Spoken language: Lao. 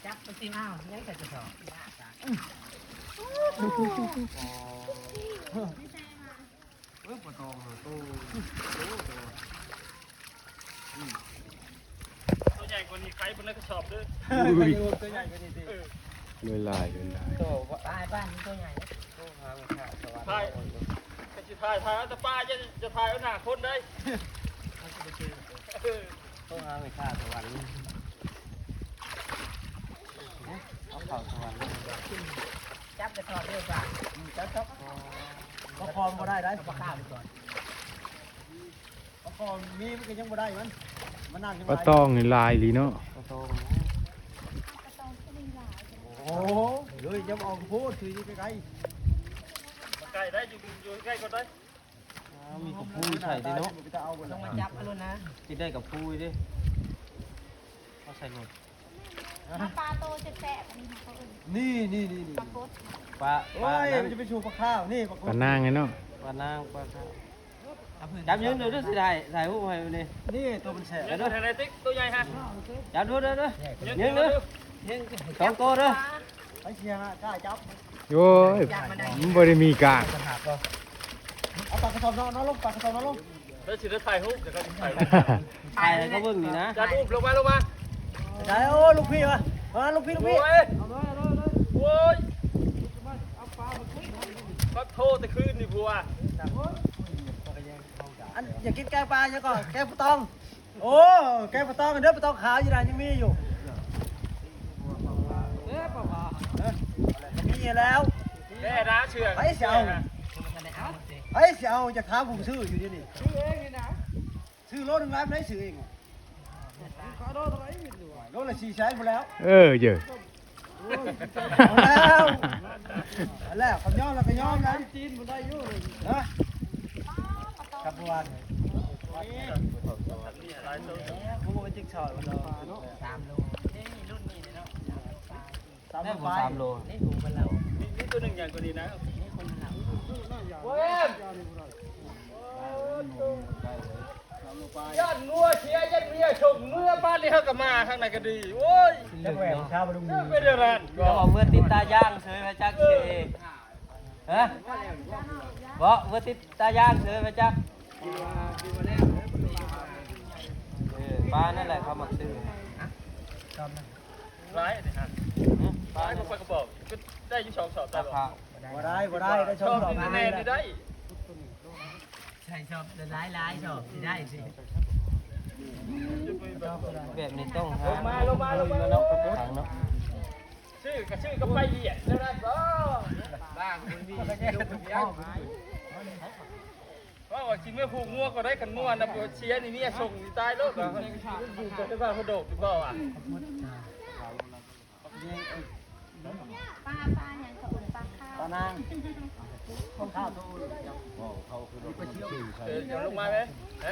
ຈັບໄປຊິ ອ້າວ ຍັງໃສ່ກະສອບ. ເອີ ປາຕອງຫາໂຕ ໂຕ ໂຕໃຫຍ່ກວ່ານີ້ ໄຄເບິ່ງໃນກະສອບເດີ. ອຸ້ຍ ໂຕໃຫຍ່ກວ່ານີ້ຕິ ເອີ ຫຼາຍໆ ຫຼາຍໆ ໂຕ ປາຍບ້ານນີ້ໂຕໃຫຍ່. ໂທຫາແມ່ຄ້າສະຫວັນ ຖ່າຍ ກໍຊິຖ່າຍ ຖ່າຍເອົາແຕ່ປາ ຢ່າ ຢ່າຖ່າຍເອົາໜ້າຄົນເດ້. ເອີ ໂທຫາແມ່ຄ້າສະຫວັນ ເອົາເຂົ້າສະຫວັນ. ຈັບກະສອບເດີປາ ອືມ ຈັບ ຈັບ ປະຄອງບໍ່ໄດ້ໄດ໋ ປະຄາໄປກ່ອນ. ປະຄອງມີມັນກໍຍັງບໍ່ໄດ້ມັນ ມັນໜັກ. ປາຕອງນີ້ຫຼາຍອີ່ຫຼີເນາະ ປາຕອງ. ໂອ້ໂຫ ເຮີ້ຍ ຢ່າມາອອກໂພດ ຖືຢູ່ໃກ້ໆ ໃກ້ໄດ້ ຢູ່ ຢູ່ໃກ້ກໍໄດ້. ອ້າວ ມີກະປູໃສ່ເດ້ເນາະ ລົງມາຈັບເອົາໂລດນະ ຊິໄດ້ກະປູເດ້ ເອົາໃສ່ໂລດ. ມາປາໂຕແຊບໆ ອັນນີ້ເຂົາເອີ້ນ ນີ້ໆໆໆ ປາກົດ ປາ ໂອ້ຍ ປານັ້ນ ມັນຈະໄປສູ່ປາຂາວ ນີ້ປາກົດ ປານາງເນາະ ປານາງ ປາຂາວ. ຈັບຍິງດູ ຊິຖ່າຍ ຖ່າຍຮູບໃຫ້ນີ້ ນີ້ໂຕມັນແຊບ ເດີ ຖ່າຍໃນຕິກ ໂຕໃຫຍ່ຮະ ຈັບດູເດີ ຍິງດູ ຍິງສອງໂຕເດີ. ໄປເຊຍ ກ້າຈັບ ໂອ້ຍ ມັນບໍ່ໄດ້ມີກ້າ. ເອົາປາກກະສອບເນາະ ເນາະລົງ ປາກກະສອບເນາະລົງ. ເດີ ຊິໄດ້ຖ່າຍຮູບ ດຽວເຂົາຊິຖ່າຍຮູບ ຖ່າຍໃຫ້ເຂົາເບິ່ງນີ້ນະ. ຈາຕູບ ລົງມາ ລົງມາ. ໄດ້ ໂອ້ ລູກພີ່ວະ ເອີ ລູກພີ່ ລູກພີ່. ໂອ້ຍ ໂອ້ຍ ໂອ້ຍ ຂໍໂທດ ແຕ່ຄືນນີ້ຜົວ ອັນ ຢາກກິນແກງປາຫຍັງກໍ ແກງປາຕອງ. ໂອ້ ແກງປາຕອງເດີ ປາຕອງຂາວຢູ່ໃນ ຍັງມີຢູ່ ເອີ ປາ ເອີ ມີແລ້ວ ແກ່ນະ ເຊື່ອ ໃຜຊິເອົາ ໃຜຊິເອົາ ຈະຖາມຜູ້ຊື້ຢູ່ດຽວນີ້ ຊື້ເອງນີ້ນະ ຊື້ໂລໜຶ່ງຫຼາຍປານໃດ ຊື້ເອງ ໂລລະສີ່ແສນພຸ້ນແລ້ວ. ເອີ ເຢີ ເອົາແລ້ວ ເອົາແລ້ວ ຄັນຍອມແລ້ວກໍຍອມນະ ຈີນບໍ່ໄດ້ຢູ່ ຮະ ຄັບບໍ່ວ່າ ບໍ່ເປັນຈິກຊອວເນາະ ສາມໂລ ນີ້ລຸ້ນນີ້ເນາະ ສາມໂລປາຍ ສາມໂລ ນີ້ຫູມັນລະ ມີ ມີຕົວໜຶ່ງໃຫຍ່ກວ່ານີ້ນະ ນີ້ຄົນລະ ໂອ້ຍ ຢ້ານງົວເສຍ ຢ້ານເມຍສົ່ງເມືອ ປານນີ້ເຮົາກໍມາທາງໃດກໍດີ. ໂອ້ຍ ຈັກແຫວນຊາວບໍ່ລຸງ ເປັນແນວນັ້ນ ເຈົ້າເອົາເມືອຕິດຕາຢ້າງເສີຍໄປຈັກເສຍ ຮະ ບໍ່ ເມືອຕິດຕາຢ້າງເສີຍໄປຈັກ ເອີ ປານັ້ນແຫຼະເຂົາມັກຊື້ ຫຼາຍເດ້ຮະ ປາ ປາ ປາກະບອກ ກໍໄດ້ຢູ່ສອງສອບ ຕາຍບໍ່ ບໍ່ໄດ້ ບໍ່ໄດ້ ໄດ້ສອງສອບ ແນ່ໆ ນີ້ໄດ້ ໃສ່ສອບຫຼາຍໆ ສອບຊິໄດ້ຊິ ແບບນີ້ຕ້ອງຫາ ລົງມາ ລົງມາ ລົງມາ ເນາະ ທາງເນາະ ຊື້ກໍຊື້ກັບໄປວຽດແນວນັ້ນບໍ່ ບ້າບໍ່ມີ ເວົ້າວ່າຊິເມືອຜູກງົວກໍໄດ້ ຄັນງົວນະບໍ່ເສຍນີ້ເມຍສົ່ງນີ້ຕາຍໂລດ ຢູ່ໄປໄດ້ວ່າເຂົາໂດດຢູ່ບໍ່ວ່າ ປາ ປາຫຍັງເຂົາເອີ້ນ ປາຂາວ ປານາງ ຂອງຂ້າໂຕ ເອີ ເຈົ້າລົງມາເລີຍ ຮະ